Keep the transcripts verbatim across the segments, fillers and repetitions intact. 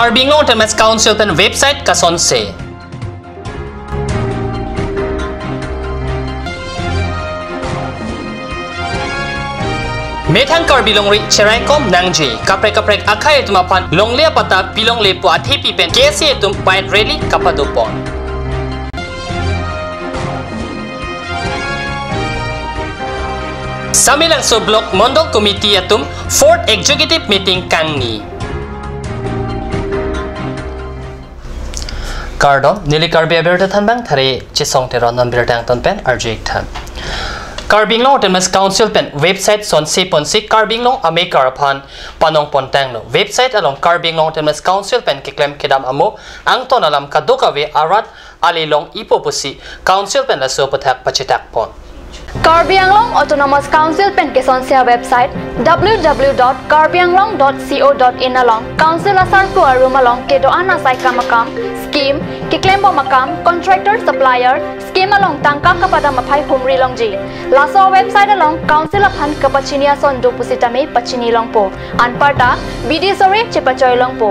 Karbi Anglong Autonomous Council pen website kasonse. Methang Karbi longri cheraikom nangji, kaprek kaprek akhei atum aphan longle apatta pilongle pu athepi pen K S A atum bike rally kapadopon. Samelangso Block Mondol Committee atum fourth Executive Meeting kangni. Kardom, neli Karbi Abirta thanbang thari Chisong Teron, non birta angton pen arju-ik tha. Karbi Anglong Autonomous Council pen website sonse ponsi Karbi Anglong amekar aphan panong pontanglo. Website along Karbi Anglong Autonomous Council pen keklem kedam amo angton alam kadokave arat alilong ipo pusi Council pen laso aputhak pachitak pon. Karbi Anglong Autonomous Council pen kesonse a-website W W W dot karbi anglong dot co dot in along Council asarpo arum along kedo-an asai kam akam, scheme, keklembom akam, contractor, supplier, scheme along tangka kapadam aphai humri longji. Laso a-website along Council aphan kapachini ason do pusitame pachini longpo. Anparta bidi sore chepachoi longpo.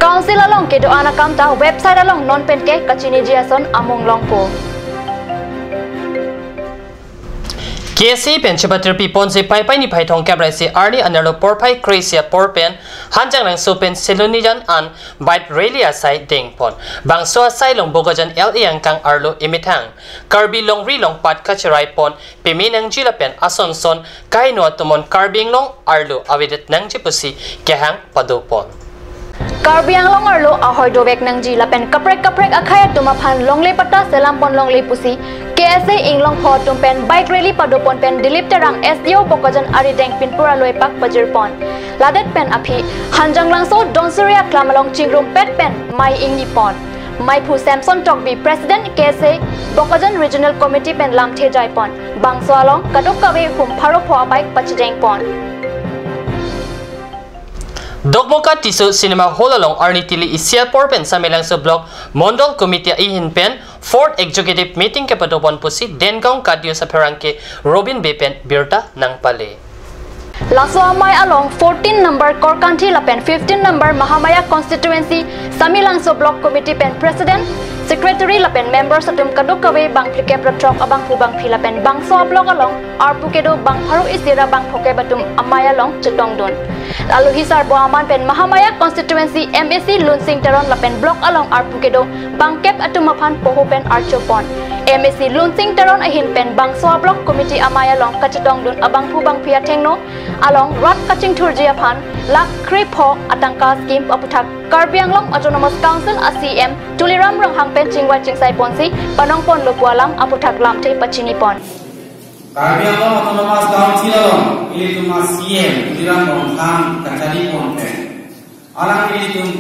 Council along kedo-an akam ta website along non penke kachiniji ason amung longpo. K S A pen chepatirpi ponsi Paipai niphai thomkep ra isi arni anerlo porphai kre-isi apor pen Hanjanglangso pen Silonijan an bike rally asai dengpon. Bangso asai along Bokajan L A angkang arlo emethang Karbi longri longpat kacherai pon peme nangji lapen ason son kaino atum an Karbi Anglong arlo avedet nangji pusi kehang padopon. Karbi Anglong arlo ahoi dovek nangji lapen kaprek kaprek akhei atum aphan longle patta selam pon longle pusi K S A inglongpho atum pen bike rally padopon pen Dilip Terang S D O Bokajan arideng pinpur aloi pak pajirpon. Ladet pen aphi Hanjanglangso Donsuri aklam along chingrumpet pen mei ingnipon. Meiphu Samson Tokbi, President K S A Bokajan Regional Committee pen lamthe jaipon. Bangso along kadokave hum pharo pho a-bike pachidengpon. Dokmoka Tisso Cinema Hall along arni tili isi apor pen Samelangso Block Mondol Committee ahin pen fourth Executive Meeting kepadopon pusi Dengaon Cut News apherangke Robin Bey pen birta nangpale. Laso amei along fourteen number Korkanthi lapen fifteen number Mahamaya Constituency Samelangso Block Committee pen President, Secretary lapen members atum kadokave bang phlikep ra throk abangphu bangphi lapen bangso a-block along arpu kedo bang pharo isi ra bang phokep atum amei along chetongdun. Alohi sarbo aman pen Mahamaya Constituency M A C Lunsing Teron lapen block along arpu kedo bangkep atum aphan poho pen archopon. M A C Lunsing Teron ahin pen bangso a-block committee amei along kachetongdun abangphu bangphi athengno along rat kachingthurji aphan lakh krepho atangka scheme aputhak Karbi Anglong Autonomous Council a-C E M Tuliram Ronghang pen chingvai chingsai ponsi panong ponlo pu alam aputhak lamthe pachinipon. Karbi Anglong Autonomous Council along ilitum a-C E M Tuliram Ronghang kachari pon pen alang ilitum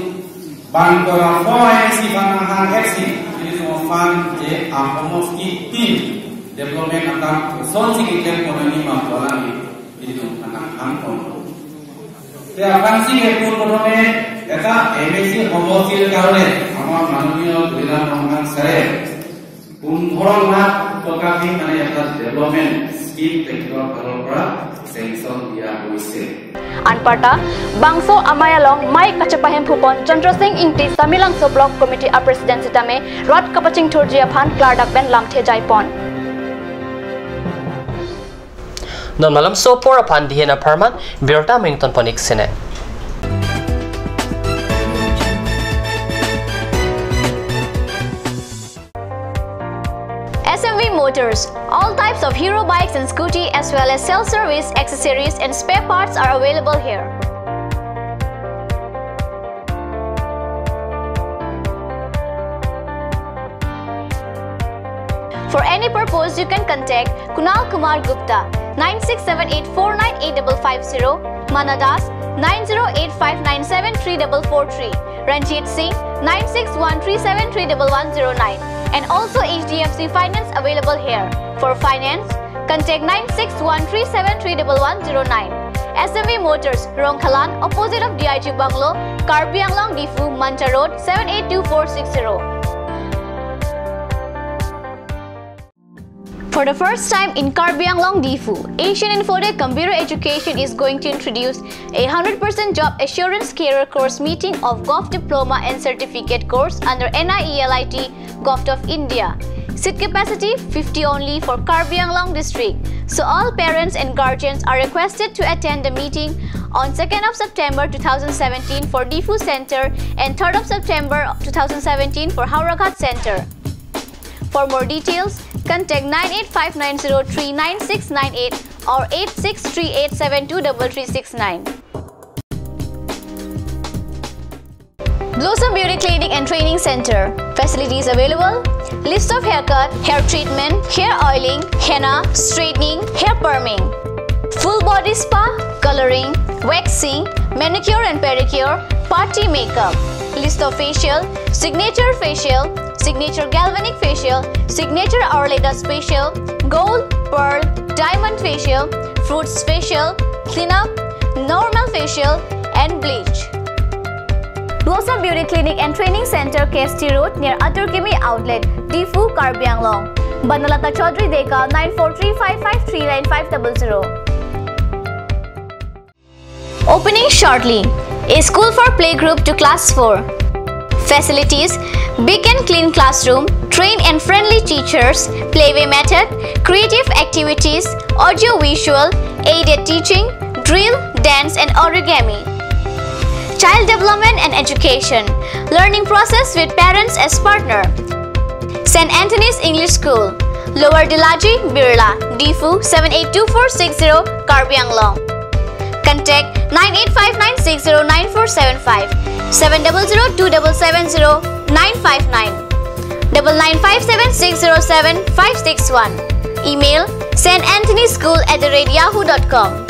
bang kora former M A C aphan nanghang aksi, ilitum aphan je a-homosti tin development akam kosonsi keklem pon nangji ma pu alang ilitum aphan nanghang pon. Te aphrangsi ke pun prothome eta M A C homostir karone amar manoniyo Tuliram Ronghang sare পোন্ধৰ লাখ টকাকে মানে এটা development scheme তেখেতৰ ফালৰ পৰা চেংচন দিয়া হৈছে। Anparta bangso amei along mei kachepahemphupon Chandra Singh Ingti Samelangso Block Committee a-President sitame rat kapachingthurji aphan klardak pen lamthe jaipon. Non malomso apor aphan dihen apharman birta mengton ponik sine. S M V Motors, all types of Hero bikes and scooty as well as self-service accessories and spare parts are available here. For any purpose, you can contact Kunal Kumar Gupta, nine six seven eight four nine eight double five zero, Mana Das, nine zero eight five nine seven three double four three, Ranjit Singh, nine six one three seven three double one zero nine, and also H D F C Finance available here. For finance, contact nine six one three seven three double one zero nine. S M V Motors, Rongkhalan, opposite of D I G Bungalow, Karbi Anglong, Diphu, Manja Road, seven eight two four six zero. For the first time in Karbi Anglong, Diphu, Asian Infotech Computer Education is going to introduce a hundred percent job assurance career course meeting of Govt Diploma and Certificate course under N I E L I T, Govt of India. Seat capacity fifty only for Karbi Anglong district. So all parents and guardians are requested to attend the meeting on second of September two thousand seventeen for Diphu Center and third of September two thousand seventeen for Howraghat Center. For more details, contact nine eight five nine zero three nine six nine eight or eight six three eight seven two double three six nine. Blossom Beauty Clinic and Training Center. Facilities available: list of haircut, hair treatment, hair oiling, henna, straightening, hair perming, full body spa, coloring, waxing, manicure and pedicure, party makeup, list of facial, signature facial, signature galvanic facial, signature hourly facial, gold, pearl, diamond facial, fruits facial, cleanup, normal facial, and bleach. Blossom Beauty Clinic and Training Center, K S T Road, near Atur Kimi Outlet, Diphu, Karbi Anglong. Banalata Chaudhary Deka, nine four three five five three nine five double zero. Opening shortly. A school for playgroup to class four. Facilities: big and clean classroom, trained and friendly teachers, playway method, creative activities, audio visual, aided teaching, drill, dance and origami. Child development and education. Learning process with parents as partner. Saint Anthony's English School, Lower Dilaji, Birla, Diphu, seven eight two four six zero, Karbi Anglong. Contact nine eight five nine six zero nine four seven five, seven double zero two double seven zero nine five nine, double nine five seven six zero seven five six one. Email: saint anthony school at the rate yahoo dot com.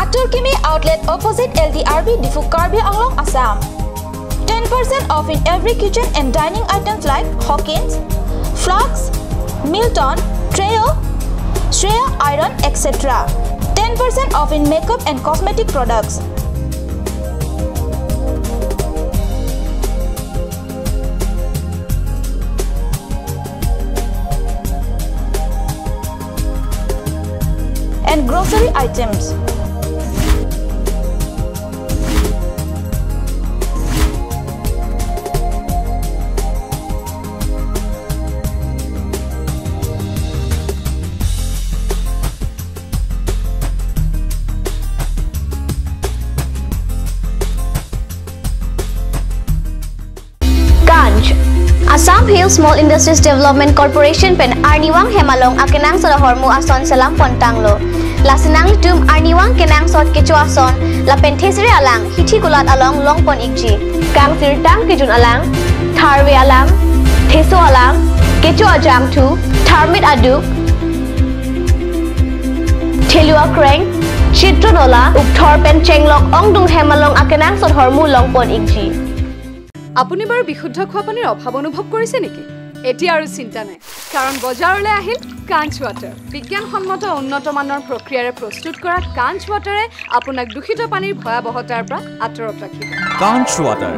Atur Kimi Outlet, opposite L D R B, Diphu, Karbi Anglong, Assam. Ten percent off in every kitchen and dining items like Hawkins, flasks, Milton, tray, Shreya iron, et cetera. Ten percent off in makeup and cosmetic products. And grocery items. Kanch. Assam Hill Small Industries Development Corporation pen arnivang hem along akenangsot ahormu ason selam pontanglo. Lasi nanglitum arnivang kenangsot kecho ason lapen thesere alang hithi kulat along longpon ikji. Kangsirtang kejun alang, tharve alang, theso alang, kecho ajangthu, tharmit aduk, thelu akreng, chitron ola, ukthor pen chenglok ongdung hem along akenangsot ahormu longpon ikji. আপুনি বাৰু বিশুদ্ধ খোৱা পানীৰ অভাৱ অনুভৱ কৰিছে নেকি? এতিয়া আৰু চিন্তা নাই, কাৰণ বজাৰলৈ আহিল কাঞ্চ ৱাটাৰ। বিজ্ঞানসন্মত উন্নত মানৰ প্ৰক্ৰিয়াৰে প্ৰস্তুত কৰা কাঞ্চ ৱাটাৰে আপোনাক দূষিত পানীৰ ভয়াৱহতাৰ পৰা আঁতৰত ৰাখিব। Kanch Water.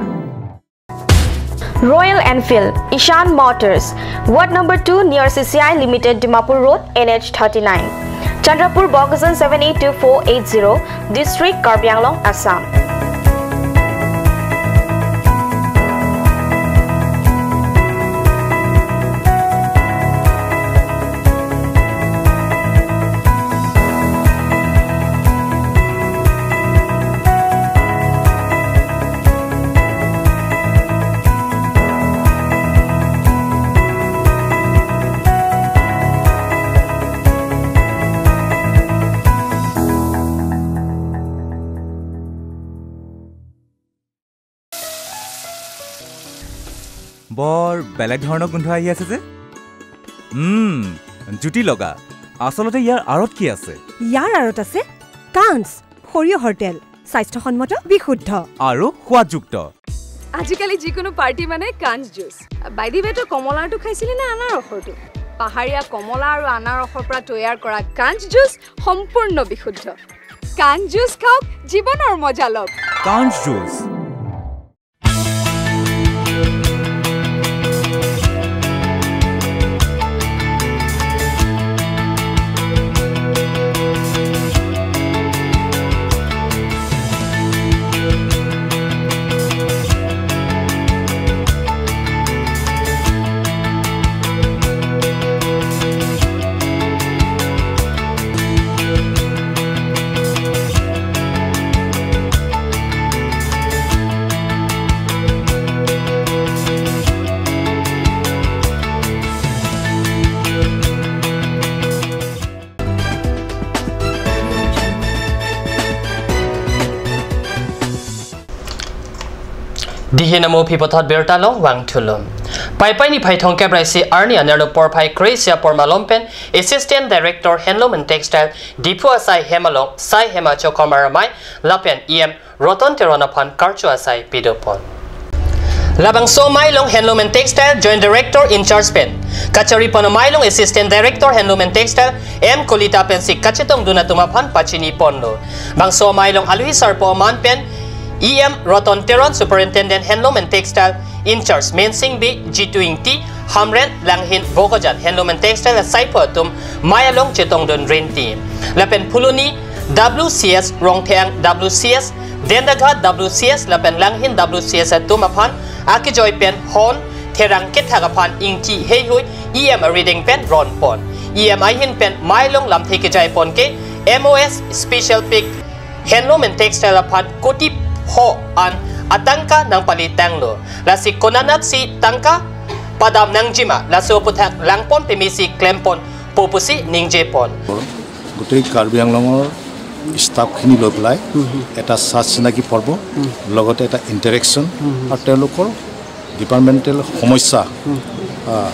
Royal Enfield, Ishan Motors, Ward number two near C C I Limited, Dimapur Road, N H thirty-nine, Chandrapur, Bokajan seven eight two four eight zero, District, Karbi Anglong, Assam. বৰ বেলেগ ধৰণৰ গোন্ধ আহি আছে যে। উম, জুতি লগা। আচলতে ইয়াৰ আঁৰত কি আছে? ইয়াৰ আঁৰত আছে কাঞ্চ, সৰিয়হৰ তেল, স্বাস্থ্যসন্মত, বিশুদ্ধ। আৰু সোৱাদযুক্ত। আজিকালি যিকোনো পাৰ্টি মানে কাঞ্চ জুচ। By the way, তই কমলাৰটো খাইছিলি নে আনাৰসৰটো? পাহাৰীয়া কমলা আৰু আনাৰসৰ পৰা তৈয়াৰ কৰা কাঞ্চ জুচ সম্পূৰ্ণ বিশুদ্ধ। কাঞ্চ জুচ খাওক, জীৱনৰ মজা লওক। Kanch Juice. Dihin amo aphi puthot birta along vangthulo. Paipai niphai thomkep ra isi arni anerlo porphai kre-isi apor malom pen Assistant Director Handloom and Textile Diphu asai hem along sai hem achokom aramai lapen E M Roton Teron aphan karcho asai pidopon. Labangso amei along Handloom and Textile Joint Director in charge pen kacharipon amei along Assistant Director Handloom and Textile M Kolita pensi kachetongdun atum aphan pachiniponlo. Bangso amei along aluhi sarpo aman pen E M Roton Teron, Superintendent Handloom and Textile in charge Mensing Bey, Jitu Ingti, Hamren, Langhin, Bokajan Handloom and Textile asaipho atum amei along chetongdun rinti. Lapen phuloni W C S, Rongtheng W C S, Dendaghat W C S lapen Langhin W C S atum aphan akejoi pen hon therang kethak aphan ingki heihui E M arideng pen ronpon. E M ahin pen amei along lamthe kejaipon ke M O S Special Pick Handloom and Textile aphan koti pho an atangka nangpalitanglo. Lasi konatsi tangka padam nangjima, laso aputhak langpon pemesi klemponpo pusi ningjepon. গোটেই কাৰ্বি আংলঙৰ ষ্টাফখিনি লৈ পেলাই এটা চাহ চিনাকি পৰ্ব, লগতে এটা ইণ্টাৰেকশ্যন আৰু তেওঁলোকৰ ডিপাৰ্টমেণ্টেল সমস্যা, আহ,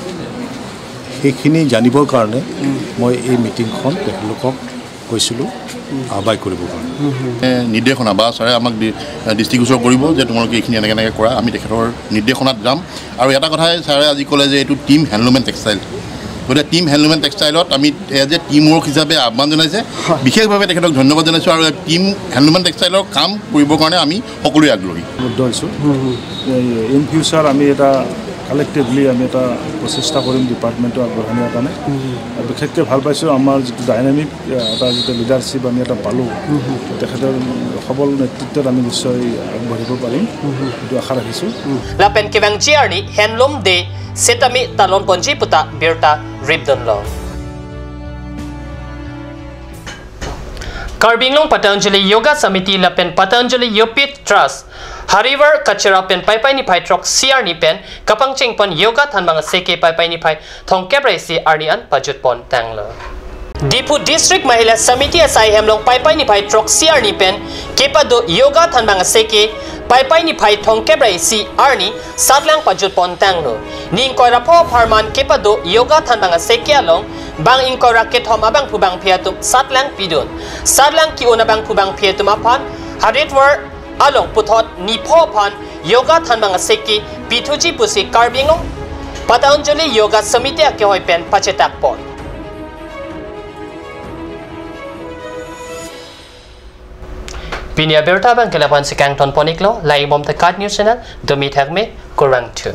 সেইখিনি জানিবৰ কাৰণে মই এই মিটিংখন তেখেতলোকক কৈছিলোঁ আহ্বায়ক কৰিবৰ কাৰণে। এ, নিৰ্দেশনা বা ছাৰে আমাক দি-, দৃষ্টিগোচৰ কৰিব যে তোমালোকে এইখিনি এনেকৈ এনেকৈ কৰা, আমি তেখেতৰ নিৰ্দেশনাত যাম। আৰু এটা কথাই ছাৰে আজি ক'লে যে এইটো টিম হেণ্ডলুম এণ্ড টেক্সটাইল, গতিকে টিম হেণ্ডলুম এণ্ড টেক্সটাইলত আমি এজ এ টিম ৱৰ্ক হিচাপে আহ্বান জনাইছে। বিশেষভাৱে তেখেতক ধন্যবাদ জনাইছোঁ আৰু টিম হেণ্ডলুম এণ্ড টেক্সটাইলৰ কাম কৰিবৰ কাৰণে আমি সকলোৱে আগ্ৰহী। বাধ্য হৈছোঁ। এই ইন ফিউচাৰ আমি এটা কালেক্টিভলি আমি এটা প্ৰচেষ্টা কৰিম ডিপাৰ্টমেণ্টটো আগবঢ়াই নিয়াৰ কাৰণে। আৰু বিশেষকৈ ভাল পাইছোঁ আমাৰ যিটো ডাইনামিক, এ, এটা যিটো লিডাৰশ্বিপ আমি এটা পালোঁ, তেখেতৰ সবল নেতৃত্বত আমি নিশ্চয় আগবাঢ়িব পাৰিম, এইটো আশা ৰাখিছোঁ। Lapen kevangji arni Handloom Day setame talonponji puta birta ripdunlo. Karbi Anglong Patanjali Yoga Samiti lapen Patanjali Yogpith Trust Harivar Kachera pen Paipai niphai throksi arni pen kapangchengpon yoga thanbang aseke Paipai niphai thomkep ra isi arni an pajutpon tanglo. Diphu District Mahila Samiti asai hem along Paipai niphai throksi arni pen kepado yoga thanbang aseke Paipai niphai thomkep ra isi arni satlang pajutpon tanglo. Ni ingkoi ra pho apharman kepado yoga thanbang aseke along bang ingkoi ra kethom abangphu bangphi atum satlang pidun. Satlang ki-un abangphu bangphi atum aphan Haridwar along puthot ni pho aphan yoga thanbang aseke pithuji pusi Karbi Anglong Patanjali Yoga Samiti akehoi pen pachetakpon. Pini abirta abang ke la-an si kangtonpon iklo, langdunbom The KAT News Channel, domi thakme, kurvangthu.